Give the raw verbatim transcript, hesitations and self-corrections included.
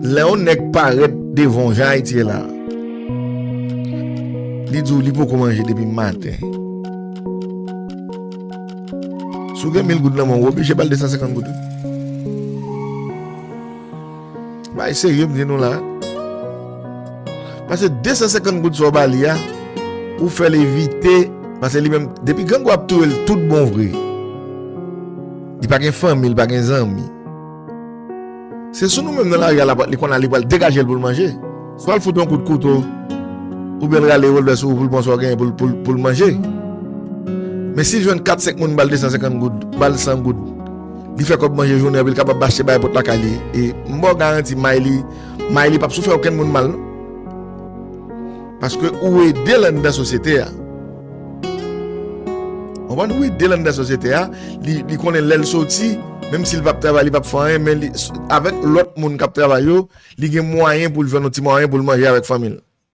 Lè yon nèg parèt devan w jan Ayiti ye la, li di w li poko manje depi maten. Si w gen mil goud nan men w, ou oblije ba l de san senkant goud wi. Bagay serye m di nou la. Paske de san senkant goud sa w ba li a, ou fè l evite, paske li menm, depi grangou ap touye l tout bon vre, li pa gen fanmi, li pa gen zanmi. Se sou nou menm nan lari a, li konn al, li pral degaje l pou l manje. Swa l fout yon kout kouto, oubyen l rale revòlvè sou ou pou l pran sa w genyen pou l, pou l, pou l manje. Men si l jwenn kat senk moun ba l de san senkant goud, ba l san goud, li fè kòb manje jounen an, epi l kapab achte bagay pou t lakay li. E m ba w garanti, may li, may li p ap sou fè okenn moun mal, non. Paske ou ede l anndan sosyete a. Ou konprann? Ou ede l anndan sosyete a. Li, li konnen lè l soti, menm si l p ap travay, li p ap fè anyen, men li, avèk lòt moun k ap travay yo, li gen mwayen pou l jwenn yon ti mwayen pou l manje avèk fanmi l.